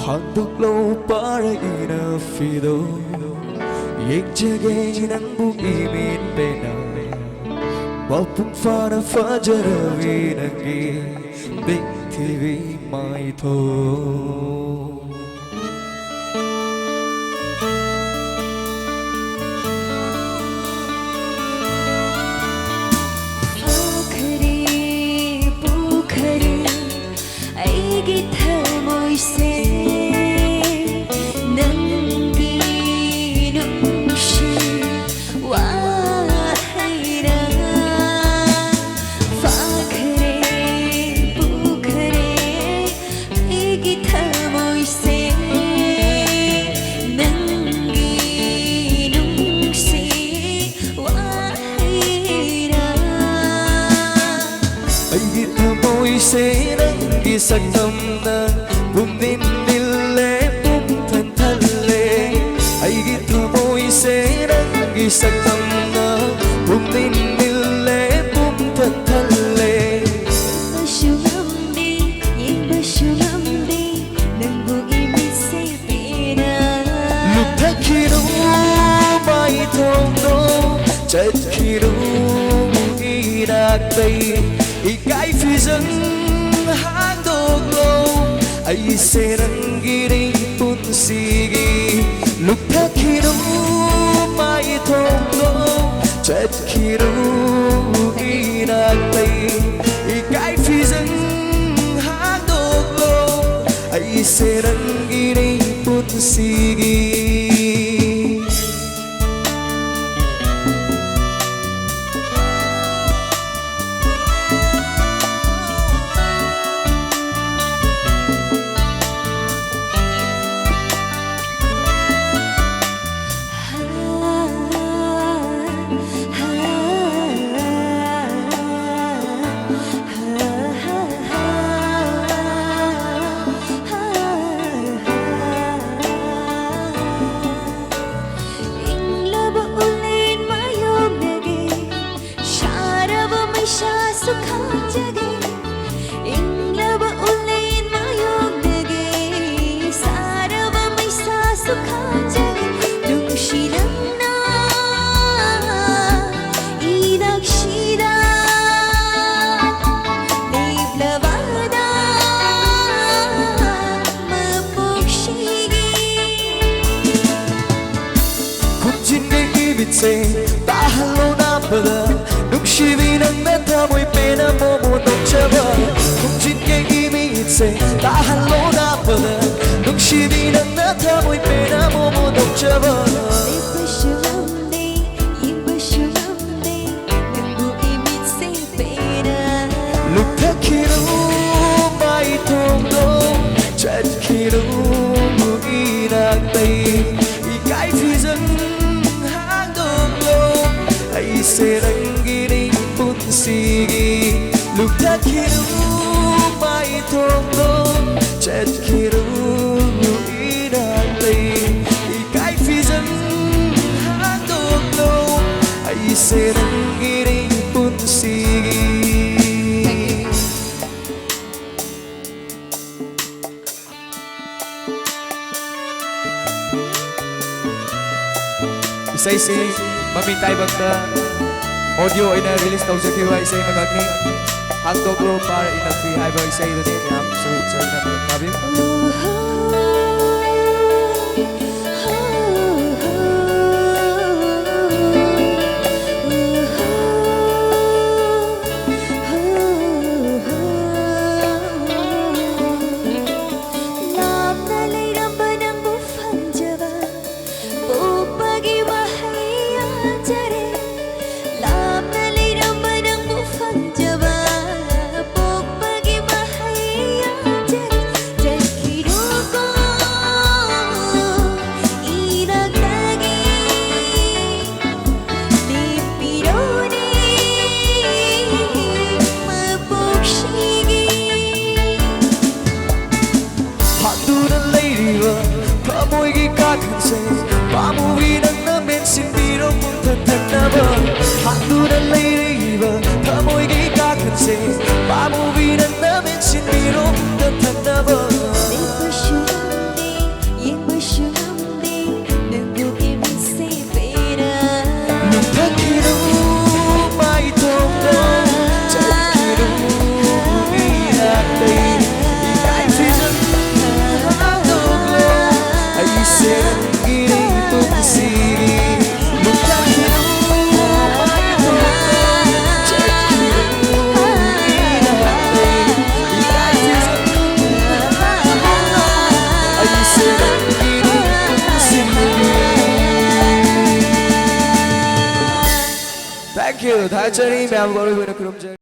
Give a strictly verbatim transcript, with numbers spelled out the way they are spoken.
ꯍꯥꯡꯗꯣꯛꯂꯣ ꯄꯥꯔ ꯏꯅꯐꯤꯗꯣ, ꯌꯦꯡꯖꯒꯦ ꯅꯪꯕꯨ ꯏꯃꯤꯠ ꯄꯦꯟꯅ꯫ ꯃꯄꯨꯡ ꯐꯥꯅ ꯐꯖꯔꯕꯤ ꯅꯪꯒꯤ ꯅꯤꯡꯊꯤꯕꯤ ꯃꯥꯏꯊꯣꯡ꯫ ꯐꯥꯈꯔꯦ, ꯄꯨꯈꯔꯦ ꯑꯩꯒꯤ ꯊꯃꯣꯏꯁꯦ ꯅꯪꯒꯤ ꯅꯨꯡꯁꯤ ꯋꯥꯍꯩꯅ꯫ ꯐꯥꯈꯔꯦ, ꯄꯨꯈꯔꯦ ꯑꯩꯒꯤ ꯊꯃꯣꯏꯁꯦ ꯅꯪꯒꯤ ꯅꯨꯡꯁꯤ ꯋꯥꯍꯩꯅ꯫ ꯑꯩꯒꯤ ꯊꯃꯣꯏꯁꯦ ꯅꯪꯒꯤ ꯁꯛꯇꯝꯅ ꯄꯨꯝꯅꯤꯡ ꯅꯤꯜꯂꯦ, ꯄꯨꯝ ꯊꯟ ꯊꯜꯂꯦ꯫ ꯑꯩꯒꯤ ꯊꯃꯣꯏꯁꯦ ꯅꯪꯒꯤ ꯁꯛꯇꯝꯅ ꯄꯨꯝꯅꯤꯡ ꯅꯤꯜꯂꯦ, ꯄꯨꯝ ꯊꯟ ꯊꯜꯂꯦ꯫ ꯌꯦꯡꯕꯁꯨ ꯉꯝꯗꯦ, ꯌꯦꯡꯕꯁꯨ ꯉꯝꯗꯦ ꯅꯪꯕꯨ ꯏꯃꯤꯠꯁꯦ ꯄꯦꯟꯅ꯫ ꯂꯨꯞꯊꯈꯤꯅꯨ ꯃꯥꯏꯊꯣꯡꯗꯣ, ꯆꯠꯈꯤꯅꯨ ꯏꯅꯥꯛꯇꯩ꯫ ꯏꯀꯥꯏ ꯐꯤꯖꯪ ꯍꯥꯡꯗꯣꯛꯂꯣ, ꯑꯩꯁꯦ ꯅꯪꯒꯤꯅꯤ ꯄꯨꯟꯁꯤꯒꯤ꯫ ꯂꯨꯞꯊꯈꯤꯅꯨ ꯃꯥꯏꯊꯣꯡꯗꯣ, ꯆꯠꯈꯤꯅꯨ ꯏꯅꯥꯛꯇꯩ꯫ ꯏꯀꯥꯏ ꯐꯤꯖꯪ ꯍꯥꯡꯗꯣꯛꯂꯣ, ꯑꯩꯁꯦ ꯅꯪꯒꯤꯅꯤ ꯄꯨꯟꯁꯤꯒꯤ꯫ ꯁꯦ ꯇꯥꯍꯜꯂꯣ ꯅꯥꯞꯄꯗ, ꯅꯨꯡꯁꯤꯕꯤ ꯅꯪꯅ ꯊꯃꯣꯏ ꯄꯦꯟꯅ ꯃꯣꯃꯣꯟ ꯅꯣꯛꯆꯕ꯫ ꯈꯣꯡꯖꯤꯟꯒꯦ ꯏꯃꯤꯠꯁꯦ ꯇꯥꯍꯜꯂꯣ ꯅꯥꯞꯄꯗ, ꯅꯨꯡꯁꯤꯕꯤ ꯅꯪꯅ ꯊꯃꯣꯏ ꯄꯦꯟꯅ ꯃꯣꯃꯣꯟ ꯅꯣꯛꯆꯕ꯫ ꯂꯦꯞꯄꯁꯨ ꯉꯝꯗꯦ, ꯌꯦꯡꯕꯁꯨ ꯉꯝꯗꯦ, ꯅꯪꯕꯨ ꯏꯃꯤꯠꯁꯦ ꯄꯦꯟꯅ꯫ ꯂꯨꯞꯊꯈꯤꯅꯨ ꯃꯥꯏꯊꯣꯡꯗꯣ, ꯆꯠꯈꯤꯅꯨ ꯏꯅꯥꯛꯇꯩ꯫ ꯏꯀꯥꯏ ꯐꯤꯖꯪ ꯍꯥꯡꯗꯣꯛꯂꯣ, ꯑꯩꯁꯦ ꯅꯪꯒꯤꯅꯤ ꯄꯨꯟꯁꯤꯒꯤ꯫ ꯂꯨꯞꯊꯈꯤꯅꯨ ꯃꯥꯏꯊꯣꯡꯗꯣ, ꯆꯠꯈꯤꯅꯨ ꯏꯅꯥꯛꯇꯩ꯫ ꯏꯀꯥꯏ ꯐꯤꯖꯪ ꯍꯥꯡꯗꯣꯛꯂꯣ, ꯑꯩꯁꯦ ꯅꯪꯒꯤꯅꯤ ꯄꯨꯟꯁꯤꯒꯤ꯫ ꯏꯁꯩꯁꯤ ꯃꯃꯤ ꯇꯥꯏꯕꯪꯗ ꯑꯣꯗꯤꯑꯣ ꯑꯣꯏꯅ ꯔꯤꯂꯤꯁ ꯇꯧꯖꯈꯤꯕ ꯏꯁꯩ ꯑꯃꯈꯛꯅꯤ꯫ ꯍꯥꯡꯗꯣꯛꯂꯣ ꯄꯥꯔ ꯏꯅꯛꯄꯤ ꯍꯥꯏꯕ ꯏꯁꯩꯗꯨꯅꯤ꯫ ꯃꯌꯥꯝꯁꯨ ꯆꯪꯅ ꯇꯥꯕꯤꯌꯨ꯫ ꯂꯥꯞꯅ ꯂꯩꯔꯝꯕ ꯅꯪꯕꯨ ꯐꯪꯖꯕ ꯄꯣꯛꯄꯒꯤ ꯋꯥꯍꯩ ꯌꯥꯖꯔꯦ꯫ ꯂꯥꯞꯅ ꯂꯩꯔꯝꯕ ꯅꯪꯕꯨ ꯐꯪꯖꯕ ꯄꯣꯛꯄꯒꯤ ꯋꯥꯍꯩ ꯌꯥꯖꯔꯦ꯫ ꯆꯠꯈꯤꯅꯨꯀꯣ ꯏꯅꯥꯛꯇꯒꯤ꯫ ꯂꯦꯞꯄꯤꯔꯣꯅꯦ ꯃꯄꯣꯛꯁꯤꯒꯤ꯫ ꯍꯥꯠꯇꯨꯅ ꯂꯩꯔꯤꯕ ꯊꯃꯣꯏꯒꯤ ꯀꯥꯈꯟꯁꯦ ꯄꯥꯝꯃꯨꯕꯤ ꯅꯪꯅ ꯃꯦꯟꯁꯤꯟꯕꯤꯔꯣ ꯃꯨꯟꯊꯠꯅꯕ꯫ ꯍꯥꯠꯇꯨꯅ ꯂꯩꯔꯤꯕ ꯊꯃꯣꯏꯒꯤ ꯀꯥꯈꯟꯁꯦ ꯄꯥꯝꯃꯨꯕꯤ ꯅꯪꯅ ꯃꯦꯟꯁꯤꯟꯕꯤꯔꯣ ꯃꯨꯟꯊꯠꯅꯕ꯫ ꯂꯦꯞꯄꯁꯨ ꯉꯝꯗꯦ, ꯌꯦꯡꯕꯁꯨ ꯉꯝꯗꯦ, ꯅꯪꯕꯨ ꯏꯃꯤꯠꯁꯦ ꯄꯦꯟꯅ꯫ ꯂꯨꯞꯊꯈꯤꯅꯨ ꯃꯥꯏꯊꯣꯡꯗ, ꯆꯠꯈꯤꯅꯨ ꯏꯅꯥꯛꯇꯩ꯫ ꯏꯀꯥꯏ ꯐꯤꯖꯪ ꯍꯥꯡꯗꯣꯛꯂꯣ, ꯑꯩꯁꯦ ꯅꯪꯒꯤꯅꯤ ꯄꯨꯟꯁꯤꯒꯤ꯫ ꯂꯨꯞꯊꯈꯤꯅꯨ ꯊꯥꯒꯠꯆꯔꯤ, ꯃꯌꯥꯝꯕꯨ ꯑꯔꯣꯏꯕ ꯑꯣꯏꯅ ꯈꯨꯔꯨꯝꯖꯔꯤ꯫